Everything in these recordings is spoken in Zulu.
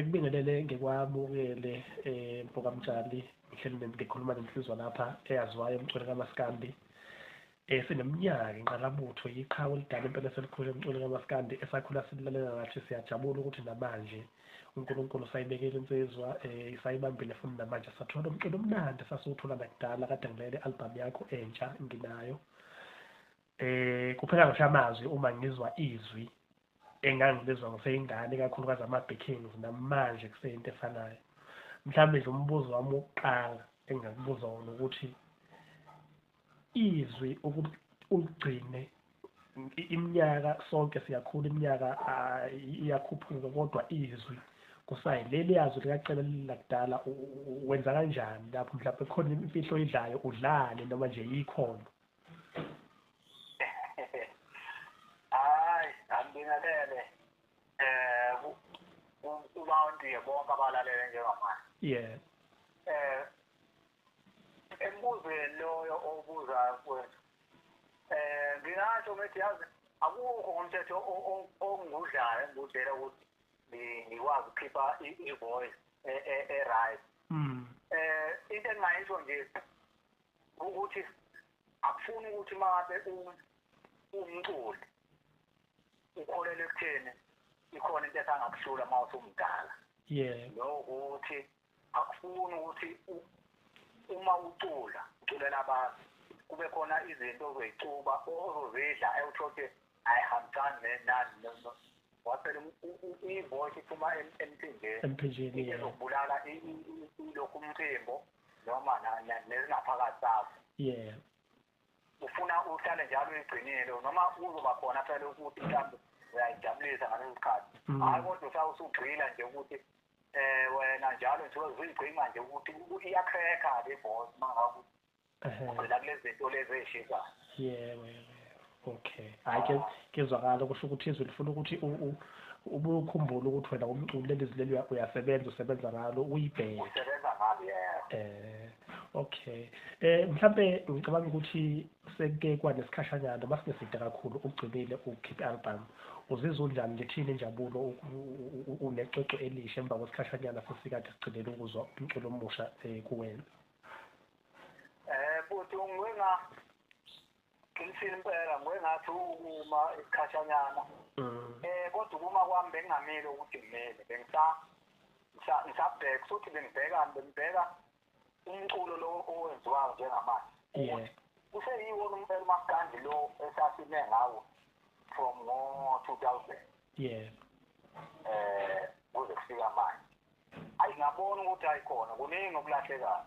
Angikubingelele ngikwamukele mfokaMtshali, ngihleli ngikhuluma nensizwa lapha eyaziwayo emculweni kaMaskandi. Esineminyaka inqalabutho yiqhawe elidala impela eselikhulu emculweni kaMaskandi esakhula sililalela nathi. Siyajabula ukuthi namanje uNkulunkulu usayibekile insizwa, isayibambile futhi namanje sathola umculo omnandi esasiwuthola nakudala. Kade ngilalele i-album yakho entsha, nginayo. Kuphela ngisho amazwi uma ngizwa izwi engangilizwa ngiseyingane, ikakhulukazi ama-backings, namanje kuseyinto efanayo. Mhlawumbe nje umbuzo wami wokuqala engingakubuza wona ukuthi izwi uligcine iminyaka, sonke siyakhula, iminyaka iyakhuphuka, kodwa izwi kusayileli yazwi likaCele lakudala. Wenza kanjani lapho? Mhlawumbe khona imfihlo oyidlayo, udlani, noma nje yikhono? Hayi, angibingelele kubantu nje bonke abalalele njengamanje. Yeah. Embuzweni loyo obuza kwethu, ngingasho ngithi yazi akukho ngomthetho ongudlayo engudlela ukuthi ngikwazi ukukhipha i-voice e-right. Into engingayisho nje ukuthi akufuni ukuthi mangabe umculi ukholelwe ekutheni ikhona into esangakuhlula uma usumdala. Yeah. Nokuthi akufuni ukuthi uma ucula uculela abantu kube khona izinto ozoyicuba ozozidla ewuthole ayihambisani nani, waphela i-voice iphuma emphinjeni, ezokubulala ilokhu umphimbo noma nezingaphakathi sakho. Yeah. Ufuna uhlale njalo uyigcinile, noma kuzoba khona phela ukuthi mhlawumbe uyayijabulisa ngaleso sikhathi. Hhayi, kodwa usugxila nje ukuthi wena njalo nje uzuyigcina nje ukuthi iyakhrekha le voice uma ngabe ugxila kulezi zinto lezi ey'shisayo. Yebo, yebo. Okay. Hhayi ke kezwakala, kusho ukuthi izwi lifuna ukuthi ubuye ukhumbule ukuthi wena umculi leli zwi leli uyasebenza, usebenza ngalo, uyibheke. Usebenza ngalo, yebo. Okay. Mhlambe ngicabanga ukuthi sekuke kwanesikhashanyana noma singeside kakhulu ugcinile ukukhipha i-album. Uzizwa unjani, lithini injabulo unecwecwe elisha emva kwesikhashanyana sesikade sigcinile ukuzwa umculo omusha kuwena? Futhi ngiwenga qinisile impela, ngiwengathi ukuma isikhashanyana. Kodwa ukuma kwami bengingamile ukuthi ngimile, bengisabheka futhi bengibheka umculo lo owenziwayo njengamanje. Yeah. Kuseyiwona umpela uMaskandi lo esasime ngawo from ngo-2000. Yeah. Kuze kufika manje. Ayi, ngabona ukuthi ayikhona kuningi okulahlekayo.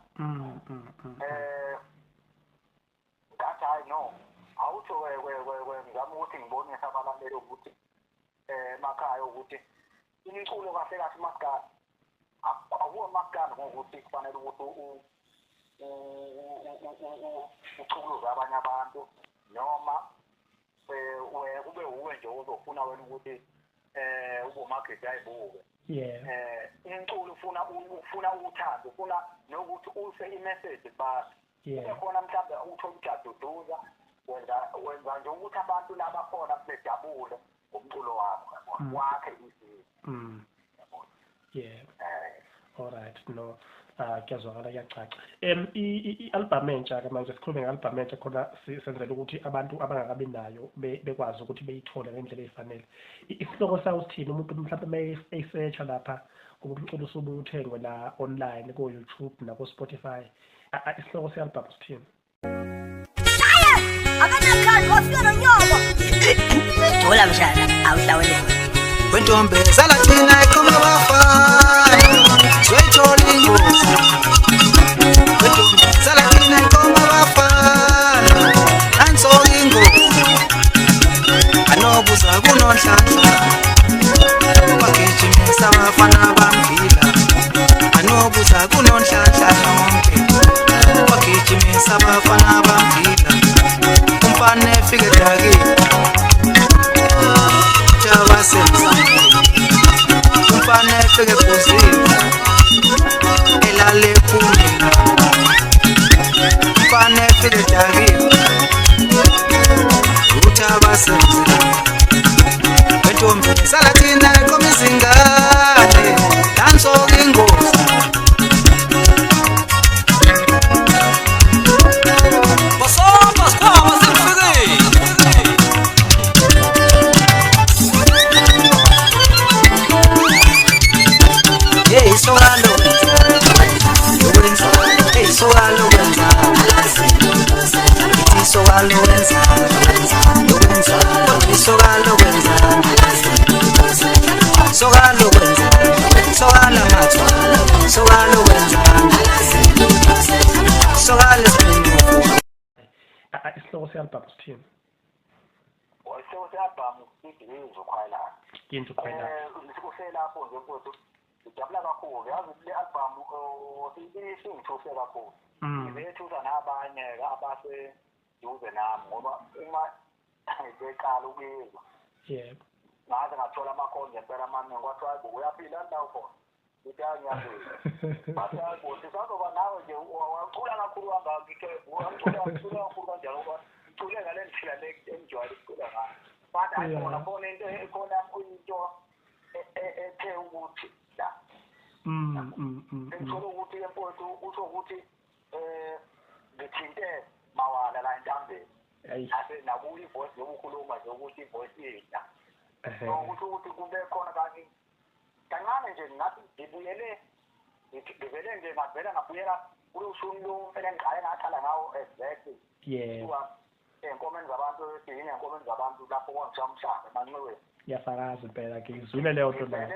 Ngathi hayi no, awutho ngizama ukuthi ngibonise abalaleli ukuthi emakhaya ukuthi umculo kahle kahle uMaskandi akuwo uMaskandi ngokuthi kufanele ukuthi uchukuluze abanye abantu noma kube uwe nje ozofuna wena ukuthi ube umagidi ayibuke. Yeah. Umculo ufuna uthando, ufuna nokuthi use i-message kubantu. Yeah. Khona mhlawumbe uthola ujaduduza wenza nje ukuthi abantu laba khona bejabule ngomculo wakho, wakhe isizwe. Yeah. All right, no. Kuyazwakala, kuyacaca. I-album entsha ke manje, sikhulume nge-album entsha khona senzela ukuthi abantu abangakabi nayo bekwazi ukuthi beyithole ngendlela efanele. Isihloko sayo sithini? Umuntu mhlawumbe eyisearcha lapha kuba umculo usubuye uthengwe la online ko YouTube nako Spotify. Isihloko se-album sithini? Akanakhandi wafika nonyobo. Dola mshana, awuhlawulele. Wentombi zala thina eqoma abafana, soyithola ingozi. Wentombi zala thina eqoma abafana, nanso ingozi. Anobuza kunonhlanhla, bagijimisa abafana bamgila. Anobuza kunonhlanhla nonke, bagijimisa abafana bamgila. Umfana efike edakile, jabasemzameni. Umfana efike ephuzile, elale ephumile. Umfana efike edakile, uthi abasemzini. Wentombi sala thina eqoma izingane, Lokwenza, lokwenza, isoka lokwenza, soka lokwenza, soka lamathwala, soka lokwenza, soka lesiphenduko. Isihloko se-album sithini? Isihloko se-album sithi Yinja Ukhwayilana. Yinja Ukhwayilana. Kuselapho nje mfowethu, ngijabula kakhulu. Yazi le album isingithuse kakhulu. Izethusa nabanye abaseduze nami ngoba uma beqala ukuyizwa. Yebo. Ngaze ngathola amakhonje impela amaningi, kwathiwa hayi bo uyaphila ndawo khona. Ngithi hayi ngiyaphila. Bathi hayi bo sisazoba nawe nje wacula kakhulu kangaka ngithe wacula kakhulu kanjalo ngoba ngicule ngale ndlela le engijwayele ukucula ngayo. Bathi hayi khona khona into ekhona into ethe ukuthi la. Ngithola ukuthi ke mfowethu kusho ukuthi ngithinte mawala la entambeni. Ase nakuyo ivoice yokukhuluma nje ukuthi ivoice inda. Ukuthi ukuthi kube khona kanye kancane nje ngathi ngibuyele ngivele nje ngavela ngabuyela kuloshuni lo phela ngiqale ngaqala ngawo exactly. Yebo. Enkomeni zabantu yini enkomeni zabantu lapho kwangishaya umhlaba emanxiweni. Ngiyafakaza impela ke ngizwile leyo nto leyo.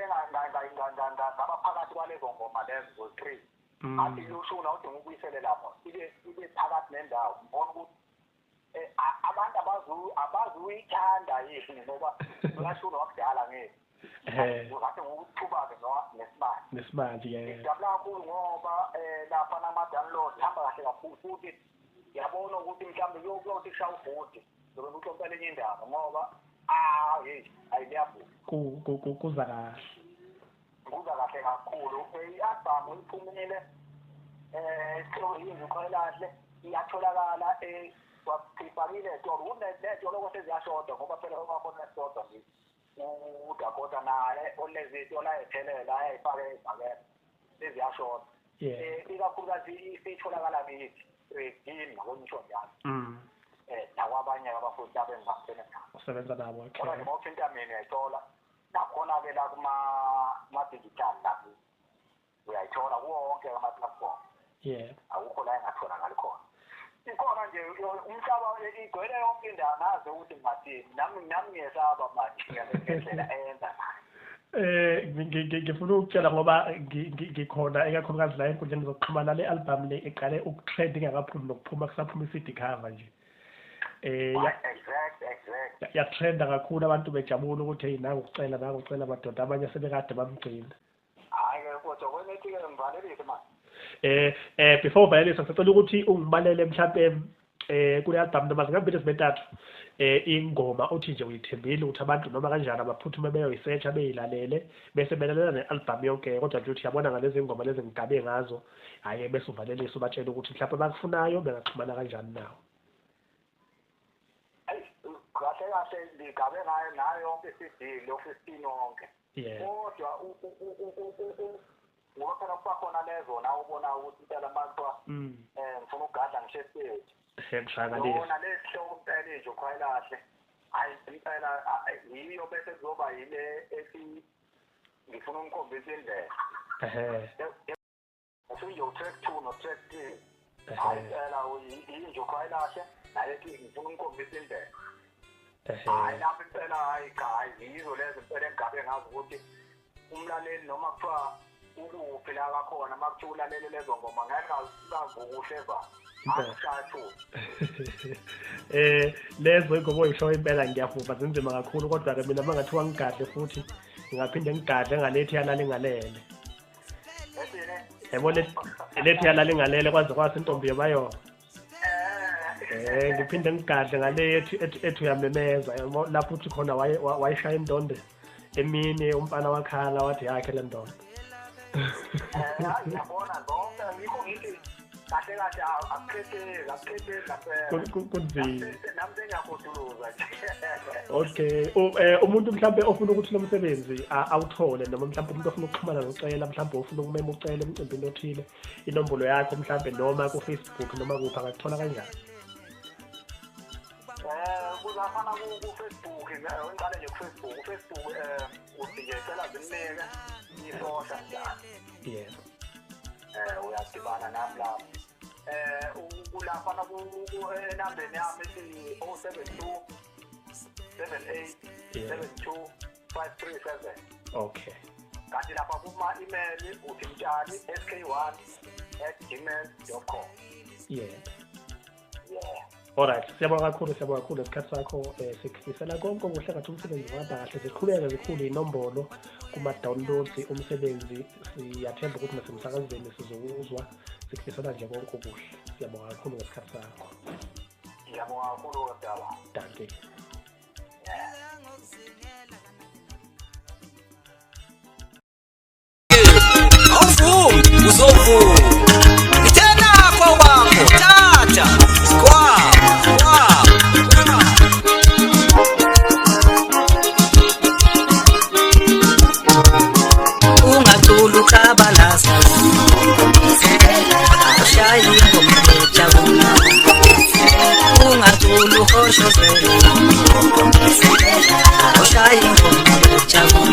Ngaba phakathi kwalezo ngoma lezo 3. Athi loshuni awudinga ukuyisele lapho ibe phakathi nendawo ngibona ukuthi abantu abazuyithanda yini ngoba uyashuna wakudala ngeke. Ngathi ngokuthuba ke nesimanje. Nesimanje yebo. Ngijabula kakhulu ngoba lapha nama-download ihamba kahle kakhulu futhi ngiyabona ukuthi mhlawumbe kuyothi kushaya ubhodi zobe kuxoxela enye indaba ngoba hey ayiyabona. Kuza kahle. Kuza kahle kakhulu. I-album iphumile isihloko Yinja Ukhwayilana iyatholakala wasifakile esitolo kunezitolo seziyashoda ngoba phela okwakhona esitolo nje uDakota naye olezitolo ayethelela ayifake ebhakede seziyashoda. Ikakhulukazi isitholakala kithi kimi ngokusho njalo. Nakwabanye abafundi abengibambisene nabo. Usebenza nabo okay. Kodwa noma uthinta mina uyayithola nakhona-ke la kuma-digital lapho uyayithola kuwo wonke ama-platform. Yebo. Akukho la engatholakali khona. Ikhona nje umhlaba igcwele yonke indawo ngazi ukuthi ngingathini nami ngiyesaba manje ngendlela eyenza ngayo. Ngifuna ukutshela ngoba ngikhona ikakhulukazi la enkundleni zokuxhumana le album le iqale ukutrend ingakaphumi nokuphuma kusaphuma i-CD cover nje. Exact. Yatrenda kakhulu abantu bejabula ukuthi hey nangukucela madoda abanye sebekade bamgcina. Hayi ke kodwa kwenethi-ke ngivalelise manje. Before uvalelisa ngisacela ukuthi ungibalele mhlampe kule album noma zingambili zibentathu ingoma othi nje uyithembile ukuthi abantu noma kanjani abaphuthume beyoyisearcha beyilalele bese belalela ne-album yonke kodwa nje uthi yabona ngalezi ngoma lezi ngigabe ngazo hhayi bese uvalelisa ubatshele ukuthi mhlawumbe abakufunayo bengaxhumana kanjani nawo. Kahle kahle ngigabe ngayo yonke i-CD lo 15 wonke. Kodwa ngoba phela kuba khona lezo na ubona ukuthi impela makuthiwa ngifuna ukugadla ngisho estage. Yona lesihloko impela Inja Ukhwayilana hayi impela yiyo bese kuzoba yile ethi ngifuna ukukhombisa indlela. Usunje u-track 2 no-track 3. Hayi impela Inja Ukhwayilana naye ethi ngifuna ukukhombisa indlela. Hayi lapho impela hayi cha hayi yizo lezo impela engigabe ngazo ukuthi umlaleli noma kuthiwa ukuphi la kakhona makuthiwa ulalele lezo ngoma ngeke ngavuka uhleva. Lezo ingoma oyisho impela ngiyavuma zinzima kakhulu kodwa ke mina mangathiwa ngigadle futhi ngingaphinde ngigadle ngalethi yalala ingalele. Yabo lethi yalala ingalele kwaze kwase intombi yobayona. Ngiphinde ngigadle ngale ethi uyamemeza lapho uthi khona wayishaya indonde emini umfana wakhala wathi yakhe le ndonde. Ngiyabona zonke ngikho ngithi kahle kahle akukhetheki lapha. Kunzima. Nami sengiyakhuthuza nje. Okay, umuntu mhlambe ofuna ukuthi lo msebenzi awuthole noma mhlambe umuntu ofuna ukuxhumana noCela mhlambe ofuna ukumema uCela emcimbini othile inombolo yakho mhlambe noma ku Facebook noma kuphi angakuthola kanjani? Kuzafana ku Facebook, ngiqale nje ku Facebook, ku Facebook uthi nje cela zimnike isosha njalo. Yebo. Uyadibana nami lapho. Kulapha enambeni yami ethi 072 78 72 537. Okay. Kanti lapha kuma-email uthi mtshali sk1@gmail.com. Yeah. Yeah. Alright, siyabonga kakhulu, siyabonga kakhulu isikhathi sakho. Sikufisela konke okuhle, ngathi umsebenzi uhamba kahle, ziqhubeke zikhule inombolo kuma-downloads umsebenzi. Siyathemba ukuthi nasemsakazweni sizokuzwa. Sikufisela nje konke okuhle. Siyabonga kakhulu ngesikhathi sakho. Ngiyabonga kakhulu daba. Dankie. Awuvumi uzovuma ngithena kwakho thatha kwa kwa. Ungacula ukhabalaza ushaye ingoma yojabula, ungacula uhoshozela ushaye ingoma yojabula.